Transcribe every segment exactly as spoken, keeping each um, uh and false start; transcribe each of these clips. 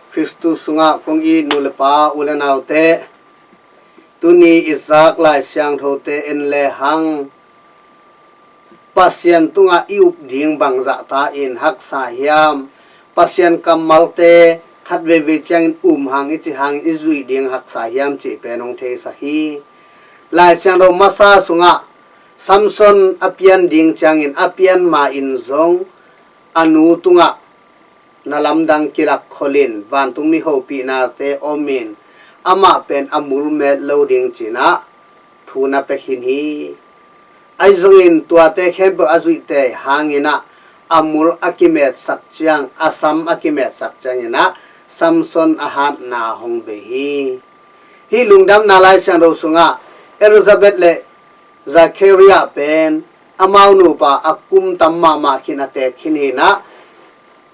Khristu sungah kong it nu le pa, u le naute, tuni i zak Lai Siangthote en le hang Pasian tungah i up ding bangzah ta in haksa hiam? Pasian kammalte khat veivei ciangin um hang i cih hangin i zuih ding haksa hiam cih pen hong theisak hi. Lai Siangtho masa sungah Samson a pian ding ciangin a pian ma in zong a nu tungah na lamdang kilak kholin vantungmi hopihnate omin amah pen a mul met lo ding cinah thu na pia khin hi. Ahi zongin tuate khempeuh a zuihte hanginah a mul a kimetsak ciang, a sam a kimetsak cianginah Samson a hatna hong bei hi. Hih lungdamna Lai Siangtho sungah Elizabeth le Zachariah pen amau nupa a kum tam mahmah khin a teek khin hinah,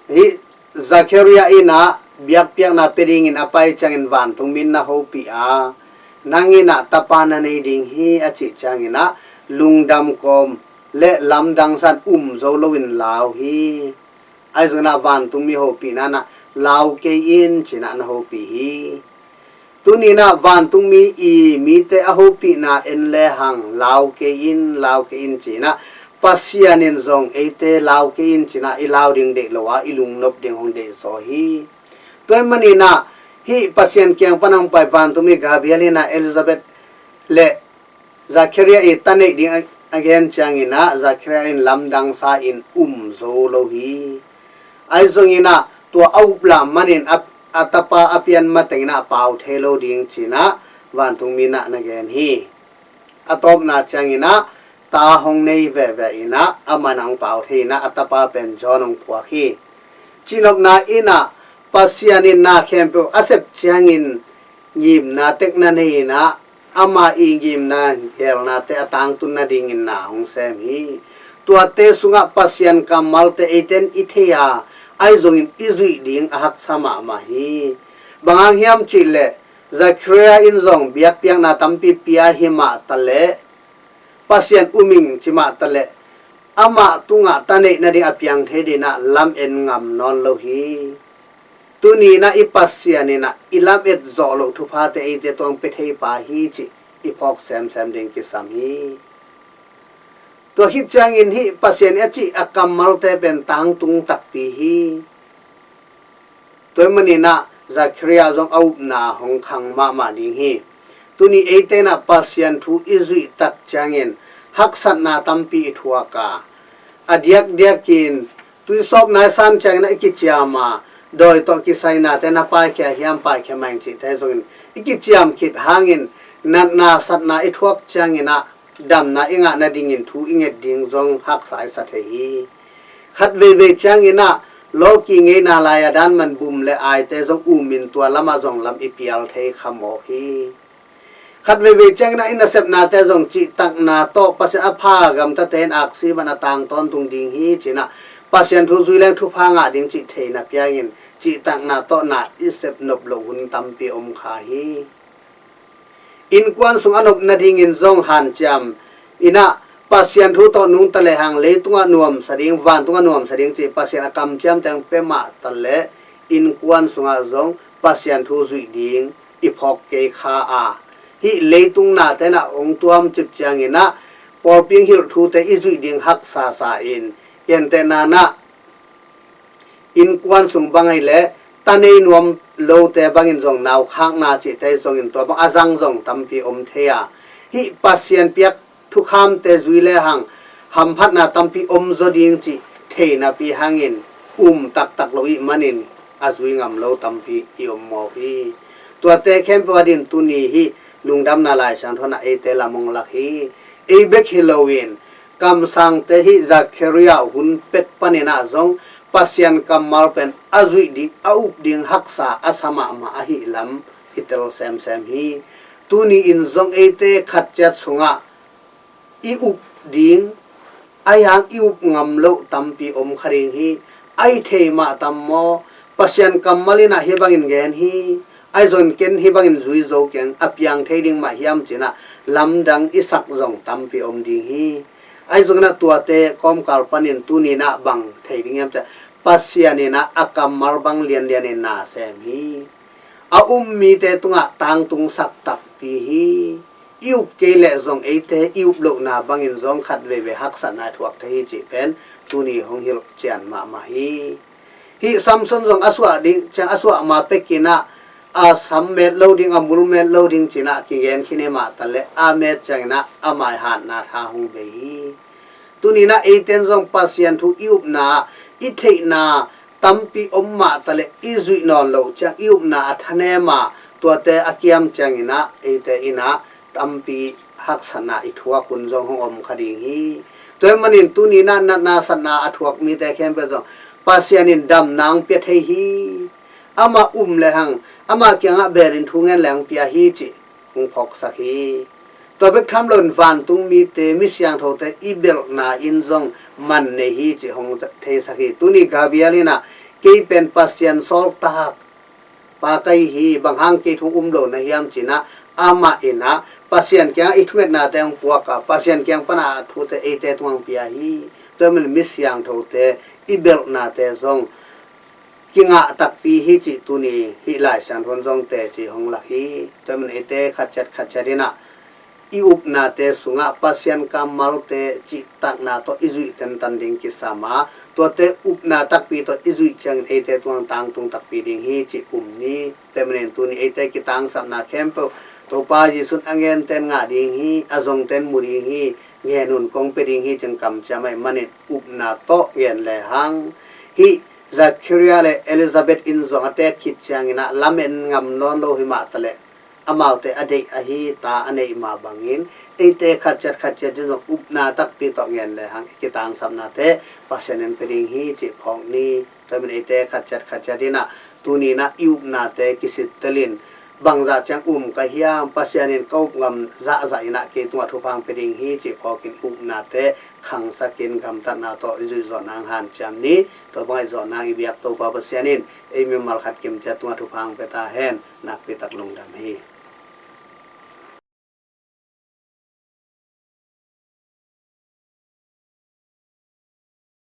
hih Zachariah innah biakpiakna pia dingin a pai ciangin vantungmi in na hopih a, nang innah tapa na nei ding hi a cih cianginah lungdam kawm le lamdang san um zo loin lau hi. Ahi zonginah vantungmi hopihna nah lau kei in cinah na hopih hi. Tuninah vantungmi i mite a hopihna en le hang lau kei in, lau kei in cinah Pasian in zong eite lau kei in cinah i lau ding deih lo a, i lungnop ding hong deihzaw hi. Tua ahih maninah hih Pasian kiang pan hong pai vantungmi Gabriel innah Elizabeth le Zachariah i ta neih ding a, a gen cianginah Zachariah in lamdang sa in um zo lo hi. Ahi zonginah tua a uplah manin a, a tapa a pian matenginah a pau thei lo ding cinah vantungmi nah na gen hi. A tawpna cianginah ta hong nei veve innah amah in hong pau thei innah a tapa pen John hong phuak hi. Cihnopna innah Pasian in na khempeuh a sep ciangin ngimna tek na nei innah ama i ngimna gelnate a tangtun nadingin na hong sem hi. Tuate sungah Pasian kammalte eiten i thei a, ahi zongin i zuih ding a haksa mahmah hi. Bang hang hiam cihleh Zachariah in zong biakpiakna tampi pia hi mah taleh, Pasian um ing ci mah taleh, amah tungah ta neih nading a piang thei dinah lam en ngam nawn lo hi. Tuninah i Pasian innah i lam et zawh loh thuphate eite tuang pia thei pa hi cih i phawk semsem ding kisam hi. Tua khit ciangin hih Pasian i a cih a kammalte pen tangtung takpi hi. Tua ahih maninah Zachariah zong a upna hong khang mahmah ding hi. Tuni eite innah Pasian thu i zuih tak ciangin haksatna tampi i thuak a, a diakdiakin tuisawpna i san cianginah i kiciam a, dawi tawh kisainate na paikhia hiam, paikhia mah ing cihte zongin i kiciam khit hangin natna satna i thuak cianginah damna i ngah nadingin thu i nget ding zong haksa i sa thei hi. Khat veivei cianginah lawki ngeina lai-a dan man bum le aite zong umin tua lamah zong lam i pial thei kha mawk hi. Khat veivei cianginah i nasepnate zong cihtakna tawh Pasian a pha gamtate in aksi ban a tang tawntung ding hi cinah Pasian thu zui leng thupha ngah ding cih theina piangin cihtakna tawh na i sep nop loh hun tampi om kha hi. Innkuan sung a nop nadingin zong hanciam innah Pasian thu tawh nungta lehang leitungah nuamsa ding, vantungah nuamsa ding cih Pasian a kamciam teng pia mah taleh innkuan sungah zong Pasian thu zuih ding i phawk kei kha a, hih leitung nate nah hong tuamcip cianginah pawlpi hong hilh thute i zuih ding haksa sa in, gentehna nah innkuan sung bang ahih leh ta nei nuam lote bangin zong naukhakna cihte zongin tua bang a zang zong tampi om thei a, hih Pasian piak thukhamte zui lehang hamphatna tampi om zaw ding cih thei napi hangin um taktak lo ih manin a zui ngam lo tampi i om mawk hi. Tuate khempeuh a din tuni hih lungdamna Lai Siangtho nah eite lam hong lak hi. Ei bek hi loin kamsangte hih Zachariah hun pek paninah zong Pasian kammal pen a zuih ding, a up ding haksa a sa mahmah ahih lam i tel semsem hi. Tuni in zong eite khat ciat sungah i up ding, ahi hang i up ngam loh tampi om kha ding hi. Ahi thei mah tam maw? Pasian kammal innah hih bangin gen hi. Ahi zongin ken hih bangin zui zo keng, a piang thei ding mah hiam cinah lamdang i sak zong tampi om ding hi. Ahi zonginah tuate kawmkal panin tuninah bang thei ding hiam ciah Pasian in ah a kammal bang lianlian in na sem hi. A um mite tungah tangtungsak takpi hi. I up kei leh zong eite i up lohna bangin zong khat veivei haksatna i thuak thei hi cih pen tuni hong hilh cian mahmah hi. Hih Samson zong a suah ding ciang a suah ma pekin ah a sam met lo ding, a mul met lo ding ci-in ah kigen khin hi mah taleh a met ciangin ah a maihatna tha hong bei hi. Tuni-in ah eite in zong Pasian thu i upna, i theihna tampi om mah taleh i zuih nawn loh ciang i upna a thanem a, tuate a kiam ciangin ah eite in ah tampi haksatna i thuak hun zong hong om kha ding hi. Tua ahih manin tuni-in ah natna satna a thuak mite khempeuh zong Pasian in damna hong pia thei hi. Amah um lehang amah kiangah belin thu ngen leh hong pia hi cih hong phawksak hi. Tua bek tham loin vantung mite, mi siangthote i belhna in zong man nei hi cih hong theisak hi. Tuni Gabriel in ah kei pen Pasian sawltak pa ka hi hi, bang hang kei thu um lo na hiam ci-in ah amah in ah Pasian kiangah i thungetnate hong puak a, Pasian kiang pan a thute eite tungah hong pia hi. Tua ahih manin mi siangthote i belhnate zong kingah takpi hi cih tuni hih Lai Siangtho in zong teci hong lak hi. Tua ahih manin eite khat ciat khat ciat in ah i upnate sungah Pasian kammalte cihtakna tawh i zuih tentan ding kisam a, tuate upna takpi tawh i zuih ciangin eite tungah tangtung takpi ding hi cih um ni. Tua ahih manin tuni eite kitangsapna khempeuh Topa Jesu in a ngente in ngah ding hi, a zongte in mu ding hi, ngen un, kong pia ding hi cih kamciam ahih manin upna tawh ngen lehang, hih Zakaria le Elizabeth in zong a teek khit ciangin ah lamen ngam nawn lo hi mah taleh amaute a deih ahi ta a neih mah bangin eite khat ciat khat ciat in zong upna takpi tawh ngen lehang i kitangsapnate Pasian in pia ding hi cih phawk ni. Tua ahih manin eite khat ciat khat ciat in ah tuni-in ah i upnate kisittelin, bangzah ciang um ka hiam, Pasian in ka up ngam zahzah in ah kei tungah thupha hong pia ding hi cih phawkin i upnate khangsakin gamtatna tawh i zuih zawh nang hanciam ni. Tua bangah i zawh nang i biak Topa Pasian in ei mimal khat kimciat tungah thupha hong pia ta hen. Nakpi tak lungdam hi.